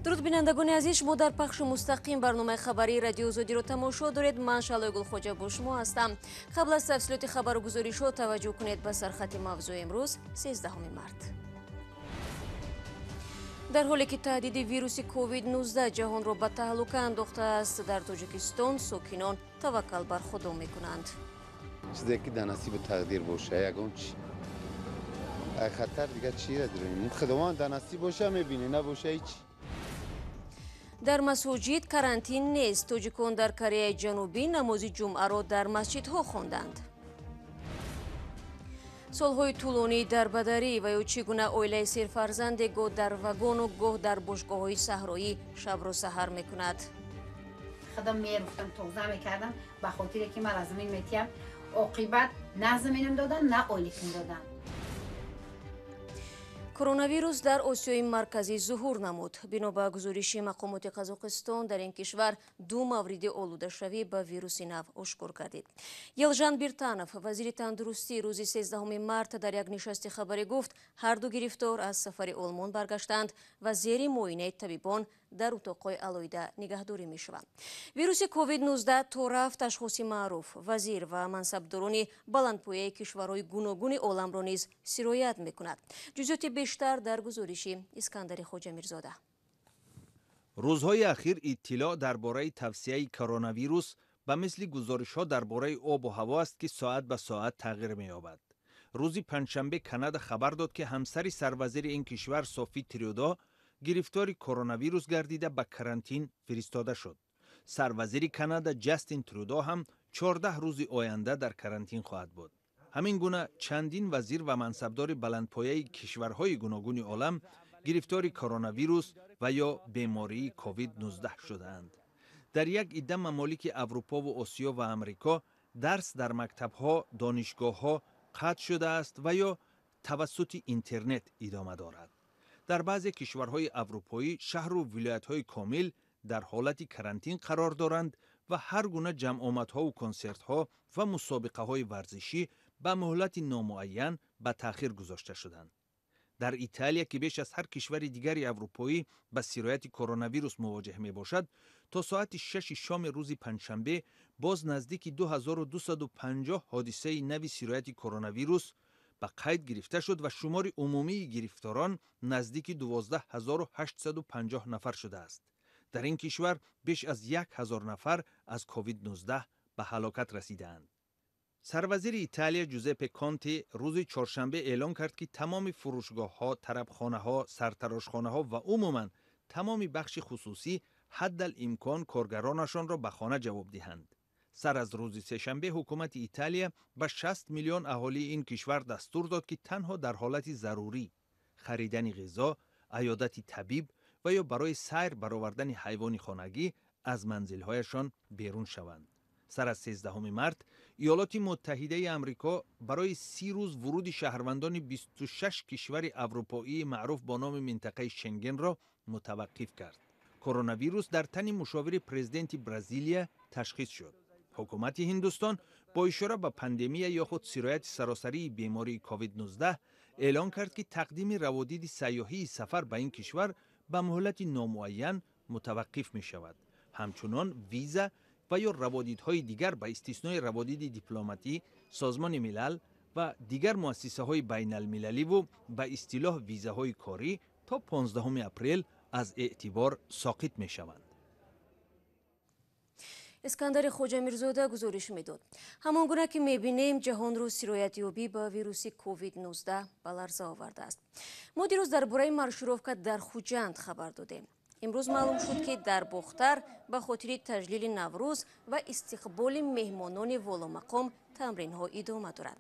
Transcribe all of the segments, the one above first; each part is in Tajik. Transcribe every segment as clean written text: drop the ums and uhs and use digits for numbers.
Дуруд, бинандагони азиз, шумо дар пахши мустақим барномаи хабарии Радиои Озодиро тамошо доред. Ман Шаҳлои Гулхоҷа бо шумо ҳастам. Қабл аз тафсилоти хабару гузоришҳо таваҷҷӯҳ кунед ба сархати мавзӯи имрӯз, 13 март. Дар ҳоле ки таҳдиди вируси ковид-19 ҷаҳонро ба таҳлука андохтааст, дар Тоҷикистон сокинон таваккал бар Худо мекунанд. Чизе ки дар насибу тақдир боша, ягон чи хатар дигар чира дорем? Худованд дар насиб боша, мебинӣ, набоша, ҳеч. Дар масоҷид карантин нест. Тоҷикон дар Кореяи Ҷанубӣ намози ҷумъаро дар масҷидҳо хонданд. Солҳои тӯлонӣ дар бадарӣ ва ё чӣ гуна оилаи серфарзанде гоҳ дар вагону гоҳ дар бошгоҳҳои саҳроӣ шабро саҳар мекунад. Худам меруфтам, тоза мекардам, ба хотире ки ман замин метиҳам. Оқибат на заминам додан, на ойликам додан. Коронавирус дар Осиёи Марказӣ зуҳур намуд. Бино ба гузориши мақомоти Қазоқистон, дар ин кишвар ду мавриди олудашавӣ ба вируси нав ошкор гардид. Елжан Биртанов, вазири тандурустӣ, рӯзи 13 март дар як нишасти хабарӣ гуфт, ҳар ду гирифтор аз сафари Олмон баргаштанд ва зери муоинаи табибон дар утоқҳои алоҳида нигаҳдорӣ мешаванд. Вируси ковид-19 то рафт ашхоси маъруф, вазир ва мансабдорони баландпояи кишварҳои гуногуни оламро низ сироят мекунад. Ҷузъиёти бештар дар гузориши Искандари Хоҷамирзода. Рӯзҳои ахир иттилоъ дар бораи тавсияи коронавирус ба мисли гузоришҳо дар бораи обу ҳаво аст, ки соат ба соат тағйир меёбад. Рӯзи панҷшанбе Канада хабар дод, ки ҳамсари сарвазири ин кишвар Софи Трюдо гирифтори коронавирус гардида, ба карантин фиристода шуд. Сарвазири Канада Ҷастин Трюдо ҳам 14 рӯзи оянда дар карантин хоҳад буд. Ҳамин гуна чандин вазир ва мансабдори баландпояи кишварҳои гуногуни олам гирифтори коронавирус ва ё бемории ковид-19 шудаанд. Дар як идда мамолики Аврупову Осиё ва Амрико дарс дар мактабҳо, донишгоҳҳо қатъ шудааст ва ё тавассути интернет идома дорад. Дар баъзе кишварҳои аврупоӣ шаҳру вилоятҳои комил дар ҳолати карантин қарор доранд ва ҳар гуна ҷамъомадҳову консертҳо ва мусобиқаҳои варзишӣ ба муҳлати номуайян ба таъхир гузошта шуданд. Дар Италия, ки беш аз ҳар кишвари дигари аврупоӣ ба сирояти коронавирус мувоҷеҳ мебошад, то соати 6-и шоми рӯзи панҷшанбе боз наздики 2250 ҳодисаи нави сирояти коронавирус ба қайд гирифта шуд ва шумори умумии гирифторон наздики 12 850 нафар шудааст. Дар ин кишвар беш аз 1000 нафар аз ковид-19 ба ҳалокат расидаанд. Сарвазири Италия Ҷузеппе Конти рӯзи чоршанбе эълон кард, ки тамоми фурӯшгоҳҳо, тарабхонаҳо, сартарошхонаҳо ва умуман тамоми бахши хусусӣ ҳаддал имкон коргаронашонро ба хона ҷавоб диҳанд. Сар аз рӯзи сешанбе ҳукумати Италия ба 60 миллион аҳолии ин кишвар дастур дод, ки танҳо дар ҳолати зарурӣ, харидани ғизо, аёдати табиб ва ё барои сайр баровардани ҳайвони хонагӣ аз манзилҳояшон берун шаванд. Сар аз 13 март Иёлоти Муттаҳидаи Амрико барои 30 рӯз вуруди шаҳрвандони 26 кишвари аврупоии маъруф бо номи минтақаи Шенгенро мутаваққиф кард. Коронавирус дар тани мушовири президенти Бразилия ташхис шуд. Ҳукумати Ҳиндустон бо ишора ба пандемия ё худ сирояти саросарии бемории ковид-19 эълон кард, ки тақдими раводиди сайёҳии сафар ба ин кишвар ба муҳлати номуайян мутаваққиф мешавад. Ҳамчунон виза ва ё раводидҳои дигар, ба истиснои раводиди дипломатӣ, Созмони Милал ва дигар муассисаҳои байналмилаливу ба истилоҳ визаҳои корӣ, то 15 апрел аз эътибор соқит мешаванд. Искандари Хоҷамирзода гузориш медод. Ҳамон гуна ки мебинем, ҷаҳонро сироятёбӣ ба вируси ковид-19 ба ларза овардааст. Мо дирӯз дар бораи маршировка дар Хуҷанд хабар додем. Имрӯз маълум шуд, ки дар Бохтар ба хотири таҷлили Наврӯз ва истиқболи меҳмонони воломақом тамринҳо идома дорад.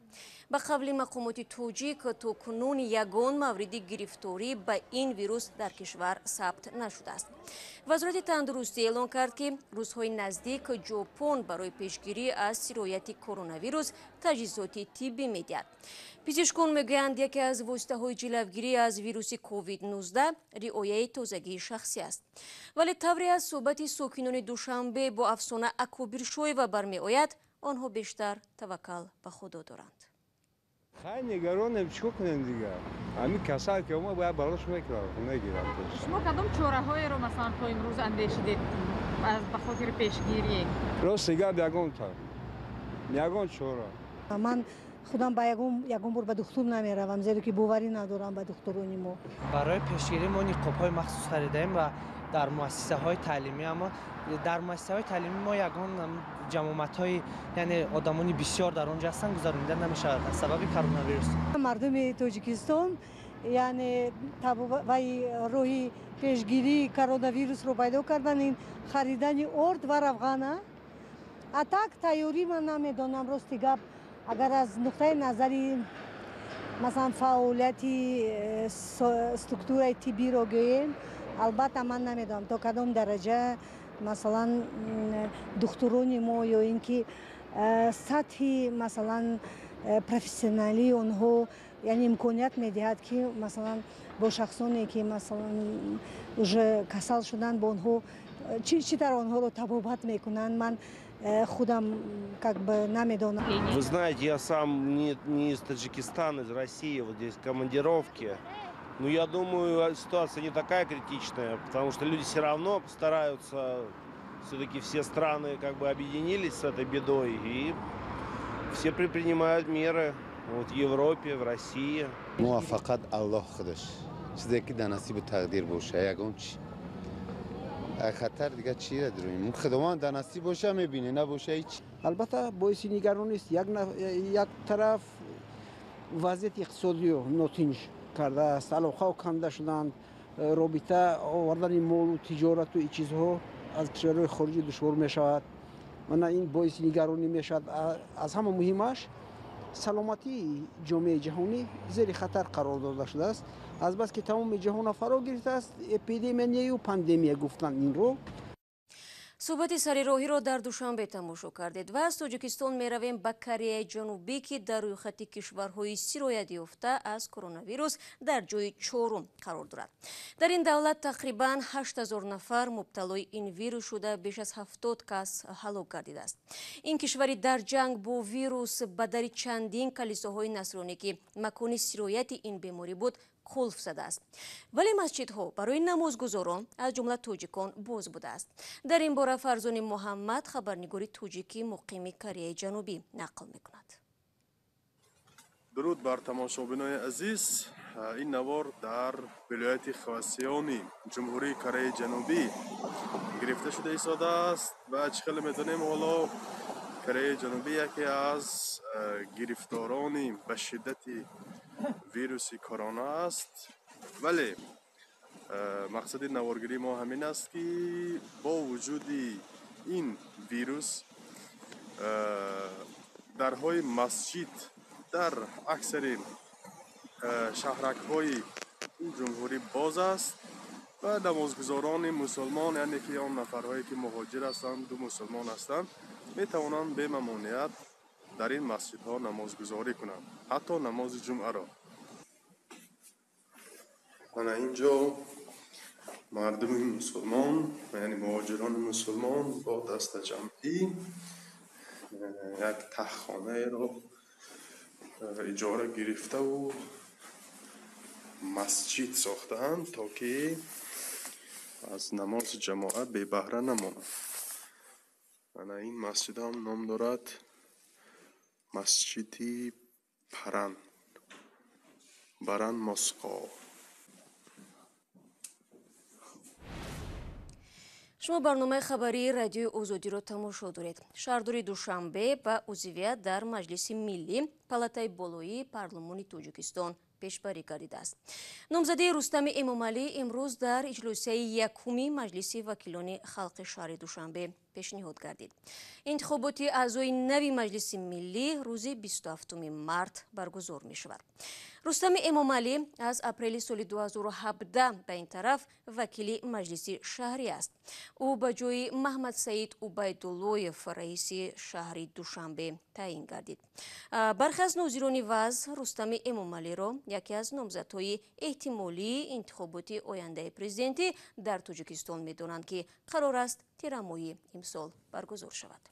Ба қавли мақомоти тоҷик, то кунун ягон мавриди гирифторӣ ба ин вирус дар кишвар сабт нашудааст. Вазорати тандурустӣ эълон кард, ки рӯзҳои наздик Ҷопон барои пешгирӣ аз сирояти коронавирус таҷҳизоти тиббӣ медиҳад. Пизишкон мегӯянд, яке аз воситаҳои ҷилавгирӣ аз вируси ковид-19 риояи тозагии шахсӣ аст. Вале тавре аз суҳбати сокинони Душанбе бо Афсона Акобиршоева бармеояд, онҳо бештар таваккал ба Худо доранд. Хай нигаронем, чӣ кунем дигар? Ҳамин касал ки омад, бояд балош мекунам, мегирам. Шумо кадом чораҳоеро масалан то имрӯз андешидед ба хотири пешгирӣ? Рости гап, ягонта. Ягон чора. Ман худам ба ягон бор ба духтур намеравам, зеро ки боварӣ надорам ба духтурони мо. Барои пешгирӣ мо ниқобҳои махсус харидаем ва дар муассисаҳои таълимӣ, аммо дар муассисаҳои таълимӣ мо ягон ҷамоатҳои, яъне одамони бисёр дар он ҷо ҳастанд, гузаронида намешавад аз сабаби коронавирус. Мардуми Тоҷикистон, яъне вай роҳи пешгирии коронавирусро пайдо кардан ин харидани орд ва равғана. А так тайёрӣ ман намедонам, рости гап, агар аз нуқтаи назари масалан фаъолияти структураи тиббиро гӯем, албатта ман намедонам то кадом дараҷа масалан духтурони мо ё ин ки сатҳи масалан профессионалии онҳо, яъне имконият медиҳад, ки масалан бо шахсоне ки масалан уже касал шуданд, бо онҳо чӣ тавр онҳоро табобат мекунанд, ман худам как бы намедонам. Вы знаете, я сам не из Таджикистана, из России, вот здесь командировки. Но я думаю, ситуация не такая критичная, потому что люди все равно стараются, все-таки все страны как бы объединились с этой бедой, и все предпринимают меры, вот в Европе, в России. Муваффақат Аллоҳ худаш. Чизе ки дар насибу тақдир боша, ягон чи. Хатар дигар чиро дорем? Худованд дар насиб боша мебине, набоша ҳеч. Албатта боиси нигаронист. Як тараф вазъияти иқтисодиро нотинҷ кардааст, алоқаҳо канда шуданд, робита овардани молу тиҷорату ин чизҳо аз кишварҳои хориҷӣ душвор мешавад. Мана ин боиси нигаронӣ мешавад. Аз ҳама муҳимаш саломатии ҷомеаи ҷаҳонӣ зери хатар қарор дода шудааст, азбаски тамоми ҷаҳонро фаро гирифтааст эпидемия нею пандемия гуфтанд инро. Суҳбати сарироҳиро дар Душанбе тамошо кардед ва аз Тоҷикистон меравем ба Кореяи Ҷанубӣ, ки дар рӯйхати кишварҳои сироятёфта аз коронавирус дар ҷои чорум қарор дорад. Дар ин давлат тақрибан 8000 нафар мубталои ин вирус шуда, беш аз 70 кас ҳалок гардидааст. Ин кишвари дар ҷанг бо вирус ба дари чандин калисоҳои насронӣ, ки макони сирояти ин беморӣ буд, қулф задааст. Вале масҷидҳо барои намозгузорон, аз ҷумла тоҷикон, боз будааст. Дар ин бора Фарзони Муҳаммад, хабарнигори тоҷикӣ муқими Кореяи Ҷанубӣ, нақл мекунад. Дуруд бар тамошобинони азиз. Ин навор дар вилояти Хвасиони Ҷумҳурии Кореяи Ҷанубӣ гирифта шуда истодааст ва чӣ хеле медонем, ҳоло Кореяи Ҷанубӣ яке аз гирифторони ба шиддати вируси корона аст. Вале мақсади наворгирии мо ҳамин аст, ки бо вуҷуди ин вирус дарҳои масҷид дар аксари шаҳракҳои ин ҷумҳурӣ боз аст ва намозгузорони мусулмон, яъне ки он нафарҳое ки муҳоҷир ҳастанд ду мусулмон ҳастанд, метавонанд бемамоният дар ин масҷидҳо намозгузорӣ кунанд, ҳатто намози ҷумъаро. Мана ин ҷо мардуми мусулмон, яъне муҳоҷирони мусулмон бо дастаҷамъӣ як таҳхонаеро иҷора гирифтаву масҷид сохтаанд, то ки аз намози ҷамоат бебаҳра намонанд. Мана ин масҷид ҳам ном дорад масҷиди Паран, Баран Мосқо. Шумо барномаи хабарии Радиои Озодиро тамошо доред. Шаҳрдори Душанбе ба узвият дар Маҷлиси Миллӣ, палатаи болоии парлумони Тоҷикистон, пешбарӣ гардидааст. Номзадии Рустами Эмомалӣ имрӯз дар иҷлосияи якуми Маҷлиси вакилони халқи шаҳри Душанбе пешниҳод гардид. Интихоботи аъзои нави Маҷлиси Миллӣ рӯзи 27 март баргузор мешавад. Рустами Эмомалӣ аз апрели соли 2017 ба ин тараф вакили Маҷлиси шаҳрӣ аст. Ӯ ба ҷои Маҳмадсаид Убайдуллоев раиси шаҳри Душанбе таъин гардид. Бархе аз нозирони вазъ Рустами Эмомалиро яке аз номзадҳои эҳтимолии интихоботи ояндаи президентӣ дар Тоҷикистон медонанд, ки қарор аст тирамоҳи имсол баргузор шавад.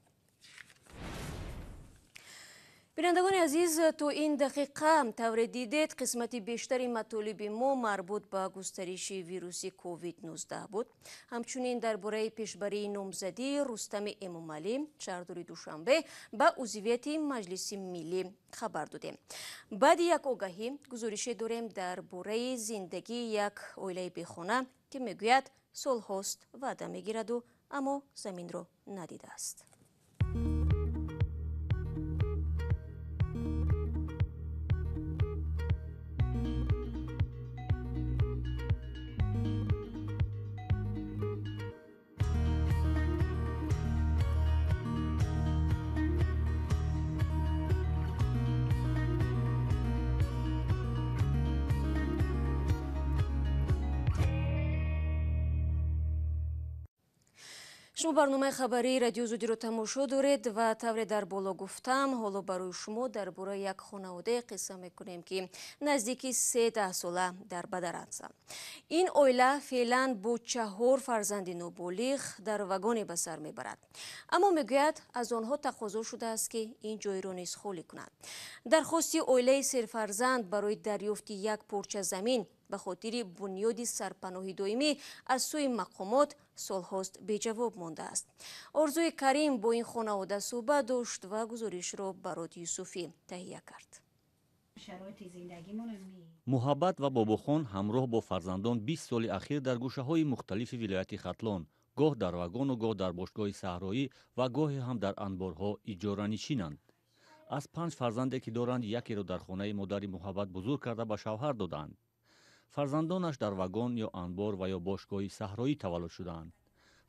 Бинандагони азиз, то ин дақиқа тавре дидед, қисмати бештари матолиби мо марбут ба густариши вируси COVID-19 буд. Ҳамчунин дар бораи пешбарии номзадии Рустами Эмомалӣ, шаҳрдори Душанбе, ба узвияти Маҷлиси Миллӣ хабар додем. Баъди як огаҳӣ гузорише дорем дар бораи зиндагии як оилаи бехона, ки мегӯяд солҳост ваъда мегираду, аммо заминро надидааст. Шумо барномаи хабарии Радиои Озодиро тамошо доред ва тавре дар боло гуфтам, ҳоло барои шумо дар бораи як хонаводае қисса мекунем, ки наздики 13 сола дар бадарандсанд. Ин оила феълан бо 4 фарзанди ноболиғ дар вагоне ба сар мебарад. Аммо мегӯяд, аз онҳо тақозо шудааст, ки ин ҷойро низ холӣ кунанд. Дархости оилаи серфарзанд барои дарёфти як порча замин ба хотири бунёди сарпаноҳи доимӣ аз сӯи мақомот солҳост беҷавоб мондааст. Орзуи Карим бо ин хонавода суҳбат дошт ва гузоришро Барод Юсуфӣ таҳия кард. Муҳаббат ва Бобохон ҳамроҳ бо фарзандон 20 соли ахир дар гӯшаҳои мухталифи вилояти Хатлон, гоҳ дар вагону гоҳ дар бошгоҳи саҳроӣ ва гоҳе ҳам дар анборҳо иҷоранишинанд. Аз 5 фарзанде ки доранд, якеро дар хонаи модари Муҳаббат бузург карда ба шавҳар додаанд. Фарзандонаш дар вагон ё анбор ва ё бошгоҳи саҳроӣ таваллуд шудаанд.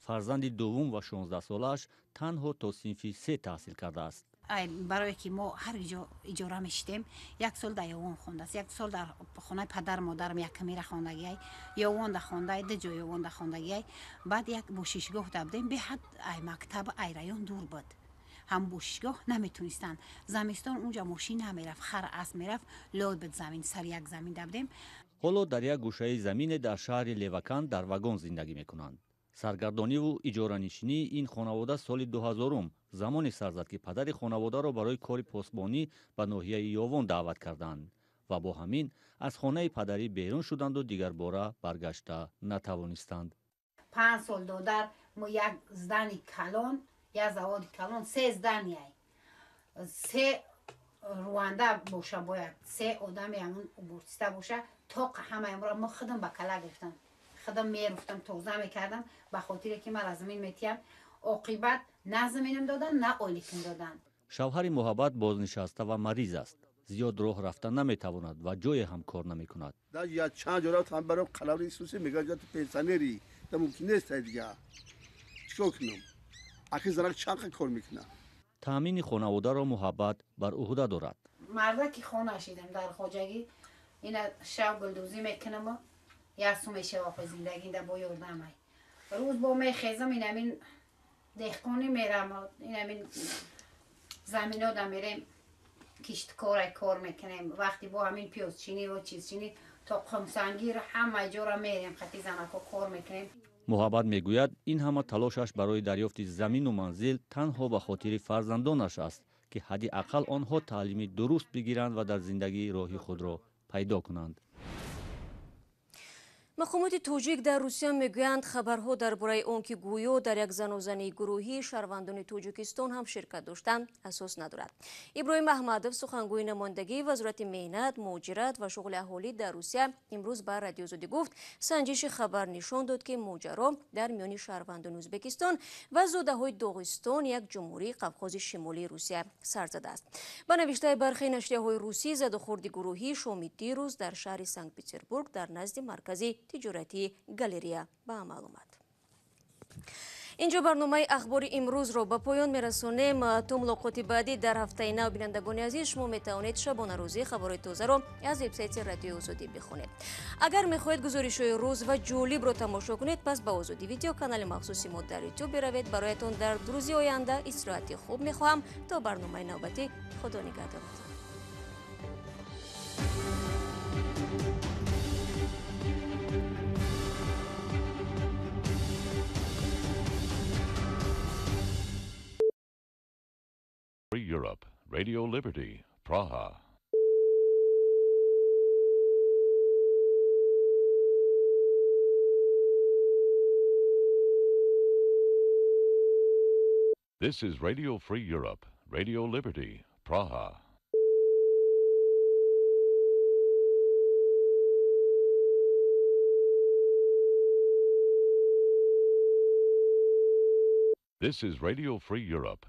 Фарзанди дуввум ва 16-солааш танҳо то синфи 3 таҳсил кардааст. Барое ки мо ҳар ҷо иҷора мешидем, як сол дар Ёвон хондааст, як сол дар хонаи падар модарам якамира хондагиай, Ёвонда хондай, ду ҷо Ёвонда хондагиай. Баъд як бошишгоҳ да будем, беҳад ай мактаб, ай район дур буд. Ҳам бошишгоҳ наметунистанд. Замистон унҷа мошин намерафт, хар асп мерафт, лой буд замин, сари як замин да будем. Ҳоло дар як гӯшаи замине дар шаҳри Леваканд дар вагон зиндагӣ мекунанд. Саргардониву иҷоранишинии ин хонавода соли 2000 замоне сар зад, ки падари хонаводаро барои кори посбонӣ ба ноҳияи Ёвон даъват карданд ва бо ҳамин аз хонаи падарӣ берун шуданду дигарбора баргашта натавонистанд. 5 сол додар мо як здани калон, як заводи калон, 3 здания, 3 руанда боша, бояд 3 одами ҳамун убуртиста боша, тоқ ҳамаамро мо худам ба кала гирифтам, худам меруфтам, тоза мекардам, ба хотире ки мара замин метиҳам. Оқибат на заминам додан, на ойликам додан. Шавҳари Муҳаббат бознишаста ва мариз аст. Зиёд роҳ рафта наметавонад ва ҷое ҳам кор намекунад. Чанд ҷо рафтам, баром қалаври исуси мегӯяд, ту пенсионерӣ, та мумкин нест дига. Чикор кунам? Аки занак чанд кор мекунад? Таъмини хонаводаро Муҳаббат бар уҳда дорад. Мардаки хона шидам дар хоҷагӣ, ина шаб гулдӯзӣ мекунам, як су мешава хо зиндагӣ да бо ёрдамай. Рӯз бо мехезам, инамин деҳқонӣ мерам, инамин заминода мерем, кишткора кор мекунем. Вақти бо ҳамин пиёзчинӣ ва чизчинӣ то қумсангир ҳама ҷора мерем, хати занако кор мекунем. Муҳаббат мегӯяд, ин ҳама талошаш барои дарёфти замину манзил танҳо ба хотири фарзандонаш аст, ки ҳадди ақал онҳо таълими дуруст бигиранд ва дар зиндагӣ роҳи худро пайдо кунанд. Мақомоти тоҷик дар Русия мегӯянд, хабарҳо дар бораи он ки гӯё дар як занозании гурӯҳӣ шаҳрвандони Тоҷикистон ҳам ширкат доштанд, асос надорад. Иброҳим Аҳмадов, сухангӯи намояндагии Вазорати меҳнат, муҳоҷират ва шуғли аҳолӣ дар Русия, имрӯз ба Радиои Озодӣ гуфт, санҷиши хабар нишон дод, ки моҷаро дар миёни шаҳрвандони Ӯзбекистон ва зодаҳои Доғистон, як ҷумҳурии Қавқози Шимолии Русия, сар задааст. Ба навиштаи бархе нашрияҳои русӣ, задухӯрди гурӯҳӣ шоми дирӯз дар шаҳри Санкт-Петербург дар назди маркази тиҷоратии галерея ба амал омад. Инҷо барномаи ахбори имрӯзро ба поён мерасонем. То мулоқоти баъдӣ дар ҳафтаи нав, бинандагони азиз, шумо метавонед шабонарӯзӣ хабарҳои тозаро аз вебсайти Радиои Озодӣ бихонед. Агар мехоҳед гузоришҳои рӯз ва ҷолибро тамошо кунед, пас ба Озодӣ видео канали махсуси мо дар ютуб биравед. Бароятон дар рӯзи оянда истироҳати хуб мехоҳам. То барномаи навбатӣ, худо нигаҳдоратон. Free Europe. Radio Liberty, Praha. This is Radio Free Europe, Radio Liberty, Praha. This is Radio Free Europe,